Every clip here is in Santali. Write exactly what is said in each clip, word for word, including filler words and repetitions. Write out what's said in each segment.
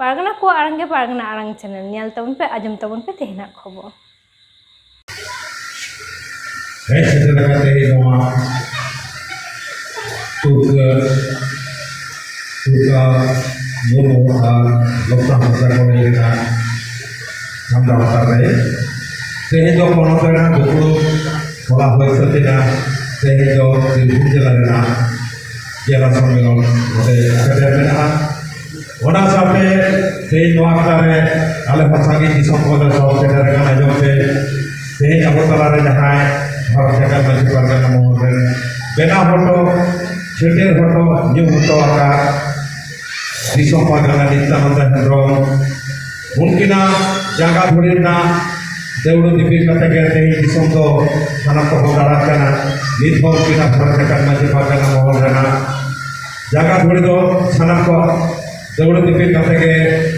ᱯᱟᱨᱜᱟᱱᱟ ᱠᱚᱣᱟᱜ ᱟᱲᱟᱝ ᱜᱮ ᱯᱟᱨᱜᱟᱱᱟ ᱟᱲᱟᱝ ᱪᱮᱱᱮᱞ, ᱧᱮᱞ ᱛᱟᱵᱚᱱ ᱯᱮ, ᱟᱸᱡᱚᱢ ᱛᱟᱵᱚᱱ ᱯᱮ ᱛᱮᱦᱮᱧᱟᱜ ᱠᱷᱚᱵᱚᱨ᱾ ᱦᱮᱡ ᱥᱮᱴᱮᱨ ᱟᱠᱟᱱ ᱛᱮᱦᱮᱧ ᱱᱚᱣᱟ ᱛᱩᱨᱠᱟᱹ ᱛᱩᱨᱠᱟᱹ ᱢᱩᱨᱢᱩ ᱟᱨ ᱞᱚᱠᱛᱟ ᱦᱟᱸᱥᱫᱟ ᱠᱚ ᱞᱟᱹᱭ ᱞᱮᱫᱟ ᱟᱢᱫᱟ ᱞᱟᱛᱟᱨ ᱨᱮ᱾ ᱛᱮᱦᱮᱧ ᱫᱚ ᱯᱚᱱᱚᱛ ᱨᱮᱱᱟᱜ ᱫᱩᱯᱲᱩᱵ ᱦᱚᱞᱟ ᱦᱩᱭ ᱥᱟᱹᱛ ᱮᱱᱟ᱾ ᱛᱮᱦᱮᱧ ᱫᱚ ᱵᱤᱨᱵᱷᱩᱢ ᱡᱮᱞᱟ ᱨᱮᱱᱟᱜ ᱡᱮᱞᱟ ᱥᱚᱢᱢᱮᱞᱚᱱ ᱱᱚᱰᱮ ᱥᱮᱴᱮᱨ ᱢᱮᱱᱟᱜᱼᱟ᱾ ᱚᱱᱟ ᱥᱟᱶᱛᱮ ᱛᱮᱦᱮᱧ ᱱᱚᱣᱟ ᱟᱠᱷᱲᱟ ᱨᱮ ᱟᱞᱮ ᱦᱚᱸ ᱥᱟᱺᱜᱤᱧ ᱫᱤᱥᱚᱢ ᱠᱷᱚᱱ ᱞᱮ ᱥᱚᱦᱚᱨ ᱥᱮᱴᱮᱨ ᱟᱠᱟᱱᱟ᱾ ᱡᱚᱢᱛᱮ ᱛᱮᱦᱮᱧ ᱟᱵᱚ ᱛᱟᱞᱟᱨᱮ ᱡᱟᱦᱟᱸᱭ ᱵᱷᱟᱨᱚᱛ ᱡᱟᱠᱟᱛ ᱢᱟᱹᱡᱷᱤ ᱯᱟᱨᱜᱟᱱᱟ ᱢᱚᱦᱚᱞ ᱨᱮᱱ ᱵᱮᱱᱟᱣ ᱦᱚᱴᱚ ᱪᱷᱟᱹᱴᱭᱟᱹᱨ ᱦᱚᱴᱚ ᱧᱩᱢ ᱦᱚᱴᱚ ᱟᱠᱟᱫ ᱫᱤᱥᱚᱢ ᱯᱟᱨᱜᱟᱱᱟ ᱱᱤᱛᱭᱟᱱᱚᱱᱫᱟ ᱦᱮᱢᱵᱨᱚᱢ, ᱩᱱᱠᱤᱱᱟᱜ ᱡᱟᱸᱜᱟ ᱫᱷᱩᱲᱤ ᱨᱮᱱᱟᱜ ᱫᱟᱹᱣᱲᱟᱹ ᱫᱤᱯᱤᱞ ᱠᱟᱛᱮ ᱜᱮ ᱛᱮᱦᱮᱧ ᱫᱤᱥᱚᱢ ᱫᱚ ᱥᱟᱱᱟᱢ ᱠᱚᱵᱚᱱ ᱫᱟᱬᱟᱱ ᱠᱟᱱᱟ᱾ ᱱᱤᱛ ᱦᱚᱸ ᱩᱱᱠᱤᱱᱟᱜ ᱵᱷᱟᱨᱚᱛ ᱡᱟᱠᱟᱛ ᱢᱟᱹᱡᱷᱤ ᱯᱟᱨᱜᱟᱱᱟ ᱢᱚᱦᱚᱞ ᱨᱮᱱᱟᱜ ᱡᱟᱸᱜᱟ ᱫᱷᱩᱲᱤ ᱫᱚ ᱥᱟᱱᱟᱢ ᱠᱚᱣᱟᱜ ᱫᱟᱹᱣᱲᱟᱹ ᱫᱤᱯᱤᱞ ᱠᱟᱛᱮ ᱜᱮ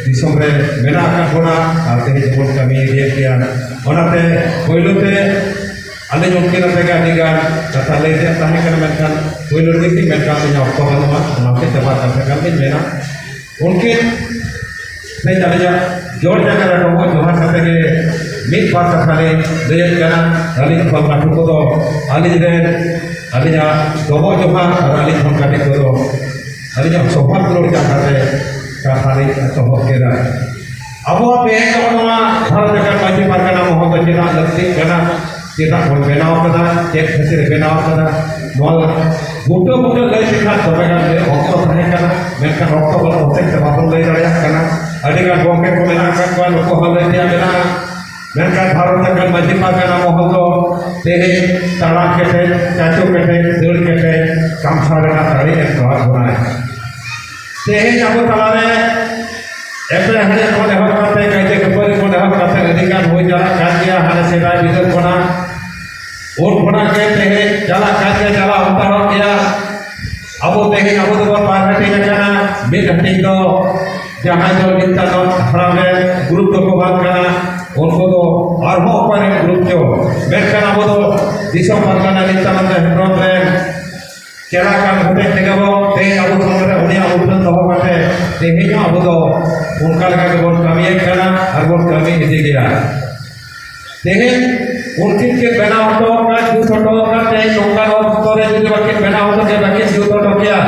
ᱫᱤᱥᱚᱢ ᱨᱮ ᱢᱮᱱᱟᱜ ᱟᱠᱟᱫ ᱵᱚᱱᱟ ᱟᱨ ᱛᱮᱦᱮᱧ ᱵᱚᱱ ᱠᱟᱹᱢᱤ ᱤᱫᱤᱭᱮᱫ ᱜᱮᱭᱟ᱾ ᱚᱱᱟᱛᱮ ᱯᱳᱭᱞᱳ ᱛᱮ ᱟᱹᱞᱤᱧ ᱩᱱᱠᱤᱱ ᱟᱛᱮ ᱜᱮ ᱟᱹᱰᱤ ᱜᱟᱱ ᱠᱟᱛᱷᱟ ᱞᱟᱹᱭ ᱨᱮᱭᱟᱜ ᱛᱟᱦᱮᱸ ᱠᱟᱱᱟ, ᱢᱮᱱᱠᱷᱟᱱ ᱯᱳᱭᱞᱳ ᱨᱮᱜᱮ ᱠᱤᱱ ᱢᱮᱱ ᱠᱟᱜ ᱞᱤᱧᱟ, ᱚᱠᱛᱚ ᱵᱟᱹᱱᱩᱜᱼᱟ, ᱚᱱᱟᱛᱮ ᱪᱟᱵᱟ ᱠᱟᱛᱷᱟ ᱠᱟᱱ ᱞᱤᱧ ᱢᱮᱱᱟ᱾ ᱩᱱᱠᱤᱱ ᱛᱮᱦᱮᱧ ᱟᱹᱞᱤᱧᱟᱜ ᱡᱚᱦᱟᱨ ᱡᱟᱸᱜᱟ ᱨᱮ ᱰᱚᱵᱚᱜ ᱡᱚᱦᱟᱨ ᱠᱟᱛᱮ ᱜᱮ ᱢᱤᱫ ᱵᱟᱨ ᱠᱟᱛᱷᱟ ᱞᱤᱧ ᱞᱟᱹᱭᱮᱫ ᱠᱟᱱᱟ᱾ ᱟᱹᱞᱤᱧ ᱠᱷᱚᱱ ᱞᱟᱹᱴᱩ ᱠᱚᱫᱚ ᱟᱹᱞᱤᱧ ᱨᱮᱱ, ᱟᱹᱞᱤᱧᱟᱜ ᱰᱚᱵᱚᱜ ᱡᱚᱦᱟᱨ, ᱟᱨ ᱟᱹᱞᱤᱧ ᱠᱷᱚᱱ ᱠᱟᱹᱴᱤᱡ ᱠᱚᱫᱚ ᱟᱹᱞᱤᱧᱟᱜ ᱥᱚᱦᱚᱫ ᱨᱚᱲ ᱡᱟᱦᱟᱸ ᱠᱟᱛᱮ ᱠᱟᱛᱷᱟ ᱞᱤᱧ ᱮᱛᱚᱦᱚᱵ ᱠᱮᱫᱟ᱾ ᱟᱵᱚᱣᱟᱜ ᱛᱮᱦᱮᱧ ᱱᱚᱜᱼᱚ ᱱᱚᱣᱟ ᱵᱷᱟᱨᱚᱛ ᱡᱟᱠᱟᱛ ᱢᱟᱹᱡᱷᱤ ᱯᱟᱨᱜᱟᱱᱟ ᱢᱚᱦᱚᱞ ᱫᱚ ᱪᱮᱫᱟᱜ ᱞᱟᱹᱠᱛᱤᱜ ᱠᱟᱱᱟ, ᱪᱮᱫᱟᱜ ᱵᱚᱱ ᱵᱮᱱᱟᱣ ᱠᱟᱫᱟ, ᱪᱮᱫ ᱠᱷᱟᱹᱛᱤᱨ ᱮ ᱵᱮᱱᱟᱣ ᱠᱟᱫᱟ, ᱱᱚᱣᱟ ᱵᱩᱴᱟᱹ ᱵᱩᱴᱟᱹ ᱞᱟᱹᱭ ᱞᱮᱠᱷᱟᱱ ᱫᱚᱢᱮ ᱜᱟᱱ ᱜᱮ ᱚᱠᱛᱚ ᱛᱟᱦᱮᱸ ᱠᱟᱱᱟ, ᱢᱮᱱᱠᱷᱟᱱ ᱚᱠᱛᱚ ᱵᱟᱹᱱᱩᱜ ᱦᱚᱛᱮᱡ ᱛᱮ ᱵᱟᱵᱚᱱ ᱞᱟᱹᱭ ᱫᱟᱲᱮᱭᱟᱜ ᱠᱟᱱᱟ᱾ ᱟᱹᱰᱤ ᱜᱟᱱ ᱜᱚᱢᱠᱮ ᱠᱚ ᱢᱮᱱᱟᱜ ᱟᱠᱟᱫ ᱠᱚᱣᱟ, ᱱᱩᱠᱩ ᱦᱚᱸ ᱞᱟᱹᱭ ᱛᱮᱭᱟᱜ ᱢᱮᱱᱟᱜᱼᱟ᱾ ᱢᱮᱱᱠᱷᱟᱱ ᱵᱷᱟᱨᱚᱛ ᱡᱟᱠᱟᱛ ᱢᱟᱹᱡᱷᱤ ᱯᱟᱨᱜᱟᱱᱟ ᱢᱚᱦᱚᱞ ᱫᱚ ᱛᱮᱦᱮᱧ ᱛᱟᱲᱟᱢ ᱠᱮᱴᱮᱡ, ᱪᱟᱪᱳ ᱠᱮᱴᱮᱡ, ᱫᱟᱹᱲ ᱠᱮᱴᱮᱡ, ᱠᱟᱢᱥᱟᱣ ᱨᱮᱱᱟᱜ ᱫᱟᱲᱮ ᱮᱢ ᱠᱟᱣᱟᱫ ᱵᱚᱱᱟᱭ᱾ ᱛᱮᱦᱮᱧ ᱟᱵᱚ ᱛᱟᱞᱟᱨᱮ ᱮᱯᱮᱨ ᱦᱮᱸᱰᱮᱡ ᱠᱷᱚᱱ ᱮᱦᱚᱵ ᱠᱟᱛᱮ, ᱠᱟᱹᱭᱡᱟᱹ ᱠᱷᱟᱹᱯᱟᱹᱨᱤ ᱠᱷᱚᱱ ᱮᱦᱚᱵ ᱠᱟᱛᱮ ᱟᱹᱰᱤ ᱜᱟᱱ ᱦᱩᱭ ᱪᱟᱞᱟᱜ ᱠᱟᱱ ᱜᱮᱭᱟ᱾ ᱦᱟᱱᱮ ᱥᱮᱫᱟᱭ ᱵᱤᱫᱟᱹᱞ ᱠᱷᱚᱱᱟᱜ, ᱩᱱ ᱠᱷᱚᱱᱟᱜ ᱜᱮ ᱛᱮᱦᱮᱧ ᱪᱟᱞᱟᱜ ᱠᱟᱱ ᱜᱮᱭᱟ, ᱪᱟᱞᱟᱣ ᱦᱟᱛᱟᱲᱚᱜ ᱜᱮᱭᱟ᱾ ᱟᱵᱚ ᱛᱮᱦᱮᱧ ᱟᱵᱚ ᱫᱚᱵᱚᱱ ᱵᱟᱨ ᱦᱟᱹᱴᱤᱧ ᱟᱠᱟᱱᱟ᱾ ᱢᱤᱫ ᱦᱟᱹᱴᱤᱧ ᱫᱚ ᱡᱟᱦᱟᱸᱭ ᱫᱚ ᱱᱤᱛᱚᱜ ᱫᱚ ᱦᱟᱲᱟᱢ ᱨᱮ ᱜᱨᱩᱯ ᱫᱚᱠᱚ ᱵᱟᱝ ᱠᱟᱱᱟ, ᱩᱱᱠᱩ ᱫᱚ ᱟᱨᱦᱚᱸ ᱚᱠᱟ ᱨᱮᱱ ᱜᱨᱩᱯ ᱪᱚ, ᱢᱮᱱᱠᱷᱟᱱ ᱟᱵᱚ ᱫᱚ ᱫᱤᱥᱚᱢ ᱯᱟᱨᱜᱟᱱᱟ ᱱᱤᱛᱭᱟᱱᱚᱱᱫ ᱦᱮᱢᱵᱨᱚᱢ ᱨᱮᱱ ᱪᱟᱞᱟᱜ ᱠᱟᱱ ᱦᱚᱛᱮᱡ ᱛᱮᱜᱮ ᱵᱚᱱ ᱛᱮᱦᱮᱧ ᱟᱵᱚ ᱥᱟᱢᱟᱝ ᱨᱮ ᱩᱱᱤᱭᱟᱜ ᱩᱯᱨᱩᱢ ᱫᱚᱦᱚ ᱠᱟᱛᱮ ᱛᱮᱦᱮᱧ ᱦᱚᱸ ᱟᱵᱚ ᱫᱚ ᱚᱱᱠᱟ ᱞᱮᱠᱟ ᱜᱮᱵᱚᱱ ᱠᱟᱹᱢᱤᱭᱮᱫ ᱠᱟᱱᱟ ᱟᱨ ᱵᱚᱱ ᱠᱟᱹᱢᱤ ᱤᱫᱤ ᱜᱮᱭᱟ᱾ ᱛᱮᱦᱮᱧ ᱩᱱᱠᱤᱱ ᱠᱤᱱ ᱵᱮᱱᱟᱣ ᱦᱚᱴᱚ ᱟᱠᱟᱫ, ᱡᱩᱛ ᱦᱚᱴᱚ ᱟᱠᱟᱫ, ᱛᱮᱦᱮᱧ ᱱᱚᱝᱠᱟᱱ ᱚᱠᱛᱚ ᱨᱮ ᱡᱩᱫᱤ ᱵᱟᱹᱠᱤᱱ ᱵᱮᱱᱟᱣ ᱦᱚᱴᱚ ᱠᱮᱭᱟ, ᱵᱟᱹᱠᱤᱱ ᱡᱩᱛ ᱦᱚᱴᱚ ᱠᱮᱭᱟ,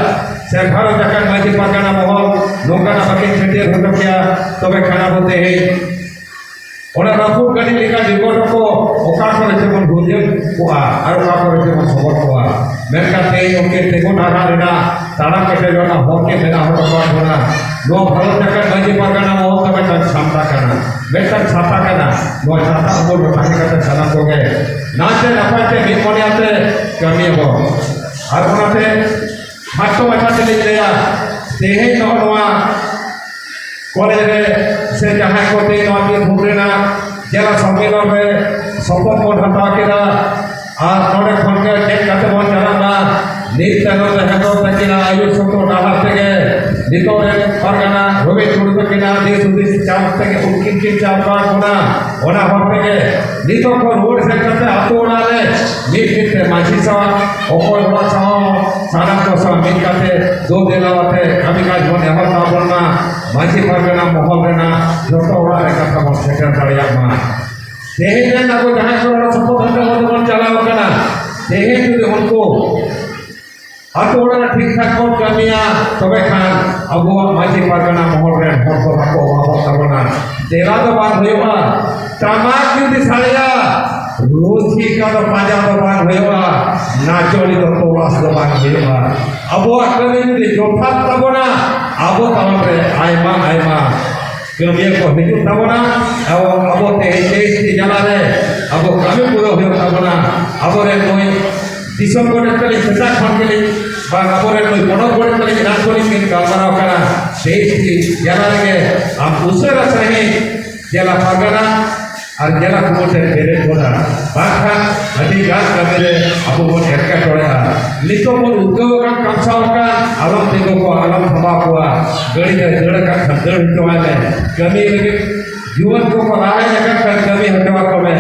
ᱥᱮ ᱜᱷᱟᱨᱚᱸᱡᱽ ᱟᱠᱟᱱ ᱢᱟᱹᱡᱷᱤ ᱯᱟᱨᱜᱟᱱᱟ ᱢᱚᱦᱚᱞ ᱱᱚᱝᱠᱟᱱᱟᱜ ᱵᱟᱹᱠᱤᱱ ᱥᱮᱴᱮᱨ ᱦᱚᱴᱚ ᱠᱮᱭᱟ, ᱛᱚᱵᱮ ᱠᱷᱟᱱ ᱟᱵᱚ ᱛᱮᱦᱮᱧ ᱚᱱᱟ ᱨᱟᱹᱯᱩᱫ ᱜᱟᱹᱰᱤ ᱞᱮᱠᱟ ᱡᱤᱵᱚᱱ ᱠᱚ ᱚᱠᱟ ᱠᱚᱨᱮ ᱪᱚᱵᱚᱱ ᱜᱩᱨᱡᱟᱹ ᱠᱚᱜᱼᱟ ᱟᱨ ᱚᱠᱟ ᱠᱚᱨᱮ ᱪᱚᱵᱚᱱ ᱥᱚᱵᱚᱨ ᱠᱚᱜᱼᱟ᱾ ᱢᱮᱱᱠᱷᱟᱱ ᱛᱮᱦᱮᱧ ᱩᱱᱠᱤᱱ ᱛᱤᱸᱜᱩ ᱴᱟᱨᱦᱟᱣ ᱨᱮᱱᱟᱜ ᱛᱟᱲᱟᱢ ᱠᱮᱴᱮᱡᱚᱜ ᱨᱮᱱᱟᱜ ᱦᱚᱨ ᱠᱤᱱ ᱵᱮᱱᱟᱣ ᱦᱚᱴᱚ ᱠᱟᱜ ᱵᱚᱱᱟ᱾ ᱱᱚᱣᱟ ᱵᱷᱟᱨᱚᱛ ᱡᱟᱠᱟᱛ ᱢᱟᱹᱡᱷᱤ ᱯᱟᱨᱜᱟᱱᱟ ᱢᱚᱦᱚᱞ ᱫᱚ ᱢᱤᱫᱴᱟᱝ ᱥᱟᱢᱴᱟ ᱠᱟᱱᱟ, ᱢᱤᱫᱴᱟᱝ ᱪᱷᱟᱛᱟ ᱠᱟᱱᱟ᱾ ᱱᱚᱣᱟ ᱪᱷᱟᱛᱟ ᱩᱢᱩᱞ ᱨᱮ ᱛᱟᱦᱮᱸ ᱠᱟᱛᱮ ᱥᱟᱱᱟᱢ ᱠᱚᱜᱮ ᱱᱟᱭᱛᱮ ᱱᱟᱯᱟᱭ ᱛᱮ ᱢᱤᱫ ᱢᱚᱱᱮ ᱟᱛᱮ ᱠᱟᱹᱢᱤᱭᱟᱵᱚᱱ᱾ ᱟᱨ ᱚᱱᱟᱛᱮ ᱠᱷᱟᱴᱚ ᱢᱟᱪᱷᱟ ᱛᱮᱞᱤᱧ ᱞᱟᱹᱭᱟ, ᱛᱮᱦᱮᱧ ᱱᱚᱜᱼᱚ ᱱᱚᱣᱟ ᱠᱚᱞᱮᱡᱽ ᱨᱮ ᱥᱮ ᱡᱟᱦᱟᱸᱭ ᱠᱚ ᱛᱮᱦᱮᱧ ᱱᱚᱣᱟ ᱵᱤᱨᱵᱷᱩᱢ ᱨᱮᱱᱟᱜ ᱡᱮᱞᱟ ᱥᱚᱢᱢᱮᱞᱚᱱ ᱨᱮ ᱥᱚᱯᱚᱛ ᱵᱚᱱ ᱦᱟᱛᱟᱣ ᱠᱮᱫᱟ, ᱟᱨ ᱱᱚᱰᱮ ᱠᱷᱚᱱ ᱜᱮ ᱪᱮᱫ ᱠᱟᱛᱮ ᱵᱚᱱ ᱪᱟᱞᱟᱜᱼᱟ, ᱱᱤᱛ ᱛᱟᱭᱱᱚᱢ ᱨᱮ ᱦᱮᱢᱵᱨᱚᱢ ᱛᱟᱹᱠᱤᱱᱟᱜ ᱟᱹᱭᱩᱨ ᱥᱚᱛᱚ ᱰᱟᱦᱟᱨ ᱛᱮᱜᱮ ᱱᱤᱛᱚᱜ ᱨᱮᱱ ᱯᱟᱨᱜᱟᱱᱟ ᱨᱚᱵᱤ ᱴᱩᱰᱩ ᱛᱟᱹᱠᱤᱱᱟᱜ ᱫᱤᱥ ᱦᱩᱫᱤᱥ ᱪᱟᱞ ᱛᱮᱜᱮ ᱩᱱᱠᱤᱱ ᱠᱤᱱ ᱪᱟᱞ ᱠᱟᱜ ᱵᱚᱱᱟ᱾ ᱚᱱᱟ ᱦᱚᱨ ᱛᱮᱜᱮ ᱱᱤᱛᱚᱜ ᱠᱷᱚᱱ ᱨᱩᱣᱟᱹᱲ ᱥᱮᱱ ᱠᱟᱛᱮ ᱟᱛᱳ ᱚᱲᱟᱜ ᱨᱮ ᱢᱤᱫ ᱢᱤᱫ ᱛᱮ ᱢᱟᱹᱡᱷᱤ ᱥᱟᱶ, ᱚᱠᱚᱭ ᱚᱲᱟᱜ ᱥᱟᱶ, ᱥᱟᱱᱟᱢ ᱠᱚ ᱥᱟᱶ ᱢᱤᱫ ᱠᱟᱛᱮ ᱫᱩ ᱫᱮᱞᱟ ᱟᱛᱮ ᱠᱟᱹᱢᱤ ᱠᱟᱡᱽ ᱵᱚᱱ ᱮᱦᱚᱵ ᱛᱟᱵᱚᱱ ᱢᱟ᱾ ᱢᱟᱹᱡᱷᱤ ᱯᱟᱨᱜᱟᱱᱟ ᱢᱚᱦᱚᱞ ᱨᱮᱱᱟᱜ ᱡᱚᱛᱚ ᱚᱲᱟᱜ ᱨᱮ ᱠᱟᱛᱷᱟ ᱵᱚᱱ ᱥᱮᱴᱮᱨ ᱫᱟᱲᱮᱭᱟᱜ ᱢᱟ᱾ ᱛᱮᱦᱮᱧ ᱨᱮᱱ ᱟᱵᱚ ᱡᱟᱦᱟᱸᱭ ᱠᱚ ᱱᱚᱰᱮ ᱥᱚᱯᱚᱫ ᱦᱟᱛᱟᱣ ᱠᱟᱛᱮ ᱵᱚᱱ ᱪᱟᱞᱟᱣ ᱠᱟᱱᱟ, ᱛᱮᱦᱮᱧ ᱡᱩᱫᱤ ᱩᱱᱠᱩ ᱟᱛᱳ ᱚᱲᱟᱜ ᱨᱮ ᱴᱷᱤᱠ ᱴᱷᱟᱠ ᱵᱚᱱ ᱠᱟᱹᱢᱤᱭᱟ, ᱛᱚᱵᱮ ᱠᱷᱟᱱ ᱟᱵᱚᱣᱟᱜ ᱢᱟᱹᱡᱷᱤ ᱯᱟᱨᱜᱟᱱᱟ ᱢᱚᱦᱚᱞ ᱨᱮᱱ ᱦᱚᱲ ᱠᱚ ᱵᱟᱠᱚ ᱚᱵᱷᱟᱵᱚᱜ ᱛᱟᱵᱚᱱᱟ᱾ ᱫᱮᱞᱟ ᱫᱚ ᱵᱟᱝ ᱦᱩᱭᱩᱜᱼᱟ, ᱴᱟᱢᱟᱠ ᱡᱩᱫᱤ ᱥᱟᱰᱮᱭᱟ, ᱨᱩᱥᱤᱠᱟ ᱫᱚ ᱯᱟᱸᱡᱟ ᱫᱚ ᱵᱟᱝ ᱦᱩᱭᱩᱜᱼᱟ, ᱱᱟᱪᱚᱱᱤ ᱫᱚ ᱛᱚᱞᱟᱥ ᱫᱚ ᱵᱟᱝ ᱦᱩᱭᱩᱜᱼᱟ᱾ ᱟᱵᱚᱣᱟᱜ ᱠᱟᱹᱢᱤ ᱡᱩᱫᱤ ᱡᱚᱛᱷᱟᱛ ᱛᱟᱵᱚᱱᱟ, ᱟᱵᱚ ᱛᱟᱞᱟᱨᱮ ᱟᱭᱢᱟ ᱟᱭᱢᱟ ᱠᱟᱹᱢᱤᱭᱟᱹ ᱠᱚ ᱦᱤᱡᱩᱜ ᱛᱟᱵᱚᱱᱟ᱾ ᱟᱵᱚ, ᱟᱵᱚ ᱛᱮᱦᱮᱧ ᱡᱮ ᱡᱟᱞᱟ ᱨᱮ ᱟᱵᱚ ᱠᱟᱹᱢᱤ ᱯᱩᱨᱟᱹᱣ ᱦᱩᱭᱩᱜ ᱛᱟᱵᱚᱱᱟ᱾ ᱟᱵᱚᱨᱮᱱ ᱱᱩᱭ ᱫᱤᱥᱚᱢ ᱜᱚᱰᱮᱛ ᱛᱟᱹᱞᱤᱧ ᱥᱮᱛᱟᱜ ᱠᱷᱚᱱ ᱜᱮᱞᱤᱧ, ᱵᱟᱝ, ᱟᱵᱚᱨᱮᱱ ᱱᱩᱭ ᱯᱚᱱᱚᱛ ᱜᱚᱰᱮᱛ ᱛᱟᱹᱞᱤᱧ ᱮᱱᱟᱝ ᱠᱷᱚᱱ ᱞᱤᱧ ᱜᱟᱞᱢᱟᱨᱟᱣ ᱠᱟᱱᱟ᱾ ᱛᱮᱦᱮᱧ ᱡᱟᱞᱟ ᱨᱮᱜᱮ ᱟᱢ ᱩᱥᱟᱹᱨᱟ ᱥᱟᱺᱦᱤᱡ ᱡᱮᱞᱟ ᱯᱟᱨᱜᱟᱱᱟ ᱟᱨ ᱡᱮᱞᱟ ᱠᱚᱢᱤᱴᱤ ᱨᱮ ᱵᱮᱨᱮᱫ ᱵᱚᱱᱟ, ᱵᱟᱝᱠᱷᱟᱱ ᱟᱹᱰᱤ ᱜᱟᱱ ᱠᱟᱹᱢᱤ ᱨᱮ ᱟᱵᱚ ᱵᱚᱱ ᱮᱴᱠᱮᱴᱚᱬᱮᱜᱼᱟ᱾ ᱱᱤᱛᱚᱜ ᱵᱚᱱ ᱩᱫᱽᱜᱟᱹᱣ ᱟᱠᱟᱱ ᱠᱟᱢᱥᱟᱣ ᱟᱠᱟᱱ, ᱟᱞᱚᱢ ᱛᱤᱸᱜᱩ ᱠᱚᱣᱟ, ᱟᱞᱚᱢ ᱛᱷᱟᱢᱟᱣ ᱠᱚᱣᱟ᱾ ᱜᱟᱹᱰᱤ ᱨᱮ ᱫᱟᱹᱲ ᱟᱠᱟᱫ ᱠᱷᱟᱱ ᱫᱟᱹᱲ ᱦᱚᱪᱚᱣᱟᱭ ᱢᱮ᱾ ᱠᱟᱹᱢᱤ ᱞᱟᱹᱜᱤᱫ ᱡᱩᱣᱟᱹᱱ ᱠᱚᱠᱚ ᱞᱟᱦᱟ ᱦᱮᱡ ᱟᱠᱟᱱ ᱠᱷᱟᱱ ᱠᱟᱹᱢᱤ ᱦᱚᱪᱚ ᱟᱠᱚ ᱢᱮ᱾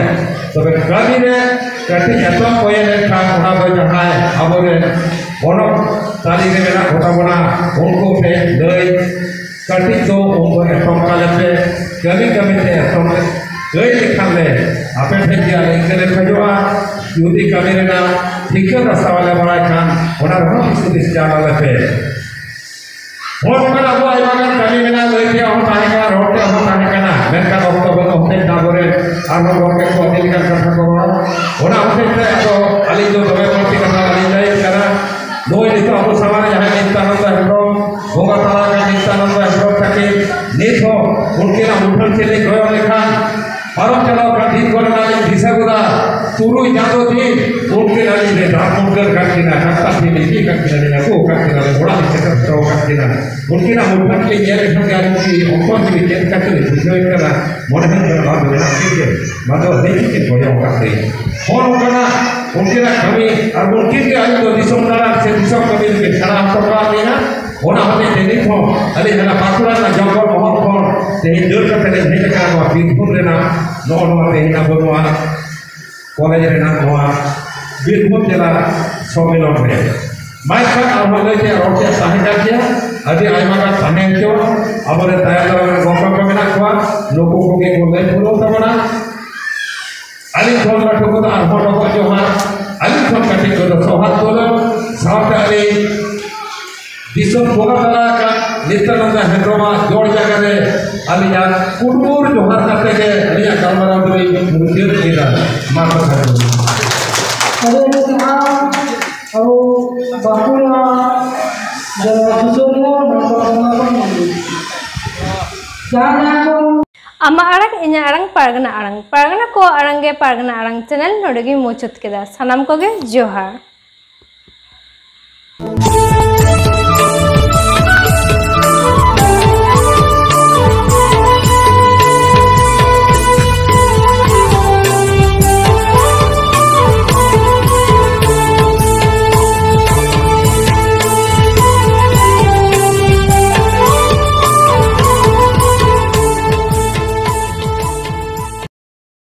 ᱛᱚᱵᱮ ᱠᱟᱹᱢᱤ ᱨᱮ ᱠᱟᱹᱴᱤᱡ ᱮᱛᱚᱢ ᱠᱚᱭᱮ ᱞᱮᱱᱠᱷᱟᱱ ᱚᱱᱟ ᱫᱚ ᱡᱟᱦᱟᱸᱭ ᱟᱵᱚᱨᱮᱱ ᱜᱚᱱᱚᱝ ᱛᱟᱹᱨᱤ ᱨᱮ ᱢᱮᱱᱟᱜ ᱠᱚᱛᱟ ᱵᱚᱱᱟ, ᱩᱱᱠᱩ ᱴᱷᱮᱱ ᱞᱟᱹᱭ ᱠᱟᱹᱴᱤᱡ ᱫᱚ ᱩᱱᱠᱩ ᱮᱛᱚᱢ ᱠᱟᱞᱮ ᱯᱮ, ᱠᱟᱹᱢᱤ ᱠᱟᱹᱢᱤ ᱛᱮ ᱮᱛᱚᱢ ᱞᱟᱹᱭ ᱞᱮᱠᱷᱟᱱ ᱞᱮ ᱟᱯᱮ ᱴᱷᱮᱱ ᱜᱮ ᱟᱞᱮ ᱤᱱᱠᱟᱹ ᱞᱮ ᱠᱷᱚᱡᱚᱜᱼᱟ᱾ ᱡᱩᱫᱤ ᱠᱟᱹᱢᱤ ᱨᱮᱱᱟᱜ ᱴᱷᱤᱠᱟᱹ ᱨᱟᱥᱛᱟ ᱵᱟᱞᱮ ᱵᱟᱲᱟᱭ ᱠᱷᱟᱱ ᱚᱱᱟ ᱨᱮᱦᱚᱸ ᱫᱤᱥ ᱦᱩᱫᱤᱥ ᱪᱟᱞ ᱟᱞᱮ ᱯᱮ᱾ ᱦᱚᱲ ᱠᱟᱱᱟ ᱵᱚ, ᱟᱭᱢᱟ ᱜᱟᱱ ᱠᱟᱹᱢᱤ ᱢᱮᱱᱟᱜᱼᱟ, ᱞᱟᱹᱭ ᱛᱮᱭᱟᱜ ᱦᱚᱸ ᱛᱟᱦᱮᱸ ᱠᱟᱱᱟ, ᱨᱚᱲ ᱛᱮᱭᱟᱜ ᱦᱚᱸ ᱛᱟᱦᱮᱸ ᱠᱟᱱᱟ, ᱢᱮᱱᱠᱷᱟᱱ ᱚᱠᱛᱚ ᱵᱟᱹᱱᱩᱜ ᱦᱚᱛᱮᱡ ᱛᱮ ᱟᱵᱚᱨᱮᱱ ᱟᱨᱦᱚᱸ ᱜᱚᱢᱠᱮ ᱠᱚ ᱟᱹᱰᱤ ᱞᱮᱠᱟᱱ ᱠᱟᱛᱷᱟ ᱠᱚ ᱨᱚᱲᱟ᱾ ᱚᱱᱟ ᱦᱚᱛᱮᱡ ᱛᱮ ᱟᱫᱚ ᱟᱹᱞᱤᱧ ᱫᱚ ᱫᱚᱢᱮ ᱵᱟᱹᱲᱛᱤ ᱠᱟᱛᱷᱟ ᱵᱟᱹᱞᱤᱧ ᱞᱟᱹᱭᱮᱫ ᱠᱟᱱᱟ᱾ ᱱᱩᱭ ᱱᱤᱛᱚᱜ ᱟᱵᱚ ᱥᱟᱢᱟᱝ ᱨᱮ ᱡᱟᱦᱟᱸᱭ ᱱᱤᱛᱟᱱᱚᱱᱫᱚ ᱦᱮᱢᱵᱨᱚᱢ, ᱵᱚᱸᱜᱟ ᱛᱟᱞᱟ ᱟᱠᱟᱱ ᱱᱤᱛᱟᱱᱚᱱᱫᱚ ᱦᱮᱢᱵᱨᱚᱢ ᱛᱟᱹᱠᱤᱱ ᱱᱤᱛ ᱦᱚᱸ ᱩᱱᱠᱤᱱᱟᱜ ᱢᱩᱴᱷᱟᱹᱱ ᱥᱮᱫ ᱞᱤᱧ ᱠᱚᱭᱚᱜ ᱞᱮᱠᱷᱟᱱ ᱯᱟᱨᱚᱢ ᱪᱟᱞᱟᱣ ᱠᱟᱱ ᱫᱤᱱ ᱠᱚᱨᱮᱱᱟᱜ ᱞᱤᱧ ᱫᱤᱥᱟᱹ ᱜᱚᱫᱟ, ᱛᱩᱨᱩᱭ ᱪᱟᱸᱫᱚ ᱫᱤᱱ ᱩᱱᱠᱤᱱ ᱟᱹᱞᱤᱧ ᱞᱮ ᱫᱟᱜ ᱢᱩᱨᱜᱟᱹᱞ ᱠᱟᱜ ᱠᱤᱱᱟ, ᱰᱟᱠᱛᱟᱨ ᱴᱷᱮᱱ ᱤᱫᱤ ᱠᱟᱜ ᱠᱤᱱᱟ, ᱞᱤᱧ ᱟᱹᱜᱩ ᱠᱟᱜ ᱠᱤᱱᱟ, ᱞᱮ ᱚᱲᱟᱜ ᱞᱤᱧ ᱥᱮᱴᱮᱨ ᱦᱚᱴᱚ ᱠᱟᱜ ᱠᱤᱱᱟ᱾ ᱩᱱᱠᱤᱱᱟᱜ ᱢᱩᱴᱷᱟᱹᱱ ᱞᱤᱧ ᱧᱮᱞ ᱞᱮᱠᱷᱟᱱ ᱜᱮ ᱟᱹᱞᱤᱧ ᱠᱤ ᱚᱱᱛᱚᱨ ᱡᱤᱣᱤ ᱪᱮᱫ ᱞᱮᱠᱟ ᱪᱚᱞᱤᱧ ᱵᱩᱡᱷᱟᱹᱣᱮᱫ ᱠᱟᱱᱟ, ᱢᱚᱱᱮ ᱦᱩᱭᱩᱜ ᱠᱟᱱᱟ ᱵᱟᱝ ᱫᱚ ᱢᱮᱱᱟᱜ ᱠᱤᱱ ᱜᱮ, ᱵᱟᱝ ᱫᱚ ᱟᱹᱞᱤᱧ ᱜᱮᱠᱤᱱ ᱜᱚᱡᱚ ᱟᱠᱟᱫ ᱞᱤᱧ᱾ ᱦᱚᱸ ᱱᱚᱝᱠᱟᱱᱟᱜ ᱩᱱᱠᱤᱱᱟᱜ ᱠᱟᱹᱢᱤ ᱟᱨ ᱩᱱᱠᱤᱱ ᱜᱮ ᱟᱹᱞᱤᱧ ᱫᱚ ᱫᱤᱥᱚᱢ ᱫᱟᱬᱟᱱ ᱥᱮ ᱫᱤᱥᱚᱢ ᱠᱟᱹᱢᱤ ᱨᱮᱠᱤᱱ ᱥᱮᱬᱟ ᱦᱚᱴᱚ ᱠᱟᱜ ᱞᱤᱧᱟ᱾ ᱚᱱᱟ ᱦᱚᱛᱮᱡ ᱛᱮ ᱱᱤᱛ ᱦᱚᱸ ᱟᱹᱞᱤᱧ ᱦᱟᱱᱟ ᱵᱟᱸᱠᱩᱲᱟ ᱨᱮᱱᱟᱜ ᱡᱚᱝᱜᱚᱞ ᱢᱚᱦᱚᱞ ᱠᱷᱚᱱ ᱛᱮᱦᱮᱧ ᱫᱟᱹᱲ ᱠᱟᱛᱮ ᱞᱤᱧ ᱦᱮᱡ ᱟᱠᱟᱱᱟ ᱱᱚᱣᱟ ᱵᱤᱨᱵᱷᱩᱢ ᱨᱮᱱᱟᱜ ᱱᱚᱜᱼᱚ ᱱᱚᱣᱟ ᱛᱮᱦᱮᱧ ᱟᱵᱚ ᱱᱚᱣᱟ ᱠᱚᱞᱮᱡᱽ ᱨᱮᱱᱟᱜ ᱱᱚᱣᱟ ᱵᱤᱨᱵᱷᱩᱢ ᱡᱮᱞᱟ ᱥᱚᱢᱢᱮᱞᱚᱱ ᱨᱮ᱾ ᱢᱟ ᱮᱱᱠᱷᱟᱱ ᱟᱨᱦᱚᱸ ᱞᱟᱹᱭ ᱛᱮᱭᱟᱜ ᱨᱚᱲ ᱛᱮᱭᱟᱜ ᱛᱟᱦᱮᱸ ᱠᱟᱱ ᱜᱮᱭᱟ, ᱟᱹᱰᱤ ᱟᱭᱢᱟ ᱜᱟᱱ ᱛᱟᱦᱮᱸ ᱦᱚᱪᱚ ᱟᱵᱚᱨᱮᱱ ᱛᱟᱭᱚᱢ ᱫᱟᱨᱟᱢ ᱨᱮᱱ ᱜᱚᱢᱠᱮ ᱠᱚ ᱢᱮᱱᱟᱜ ᱠᱚᱣᱟ, ᱱᱩᱠᱩ ᱠᱚᱜᱮ ᱠᱚ ᱞᱟᱹᱭ ᱯᱩᱨᱟᱹᱣ ᱛᱟᱵᱚᱱᱟ᱾ ᱟᱹᱞᱤᱧ ᱠᱷᱚᱱ ᱞᱟᱹᱴᱩ ᱠᱚᱫᱚ ᱟᱨᱦᱚᱸ ᱰᱚᱵᱚᱜ ᱡᱚᱦᱟᱨ, ᱟᱹᱞᱤᱧ ᱠᱷᱚᱱ ᱠᱟᱹᱴᱤᱡ ᱠᱚᱫᱚ ᱥᱚᱦᱟᱜ ᱫᱩᱞᱟᱹᱲ, ᱥᱟᱶᱛᱮ ᱟᱹᱞᱤᱧ ᱫᱤᱥᱚᱢ ᱵᱚᱸᱜᱟ ᱛᱟᱞᱟ ᱟᱠᱟᱱ ᱱᱤᱛᱭᱟᱱᱚᱱᱫᱟ ᱦᱮᱢᱵᱨᱚᱢᱟᱜ ᱡᱚᱲ ᱡᱟᱭᱜᱟ ᱨᱮ ᱟᱹᱞᱤᱧᱟᱜ ᱠᱩᱴᱢᱩᱨ ᱡᱚᱦᱟᱨ ᱠᱟᱛᱮ ᱜᱮ ᱟᱹᱞᱤᱧᱟᱜ ᱜᱟᱞᱢᱟᱨᱟᱣ ᱫᱚᱞᱤᱧ ᱢᱩᱪᱟᱹᱫ ᱠᱮᱫᱟ᱾ ᱢᱟ ᱛᱚᱵᱮ᱾ ᱟᱹᱰᱤ ᱟᱹᱰᱤ ᱥᱟᱨᱦᱟᱣ᱾ ᱟᱵᱚ ᱵᱟᱸᱠᱩᱲᱟ ᱡᱮᱞᱟ ᱥᱩᱥᱟᱹᱨᱤᱭᱟᱹ ᱰᱚᱠᱴᱚᱨ ᱨᱟᱢᱱᱟᱛᱷ ᱢᱩᱨᱢᱩ᱾ ᱡᱟᱦᱟᱸ ᱡᱟᱦᱟᱸ ᱠᱚ ᱟᱢᱟᱜ ᱟᱲᱟᱝ, ᱤᱧᱟᱹᱜ ᱟᱲᱟᱝ, ᱯᱟᱨᱜᱟᱱᱟ ᱟᱲᱟᱝ᱾ ᱯᱟᱨᱜᱟᱱᱟ ᱠᱚᱣᱟᱜ ᱟᱲᱟᱝ ᱜᱮ ᱯᱟᱨᱜᱟᱱᱟ ᱟᱲᱟᱝ ᱪᱮᱱᱮᱞ ᱱᱚᱰᱮ ᱜᱮᱧ ᱢᱩᱪᱟᱹᱫ ᱠᱮᱫᱟ᱾ ᱥᱟᱱᱟᱢ ᱠᱚᱜᱮ ᱡᱚᱦᱟᱨ᱾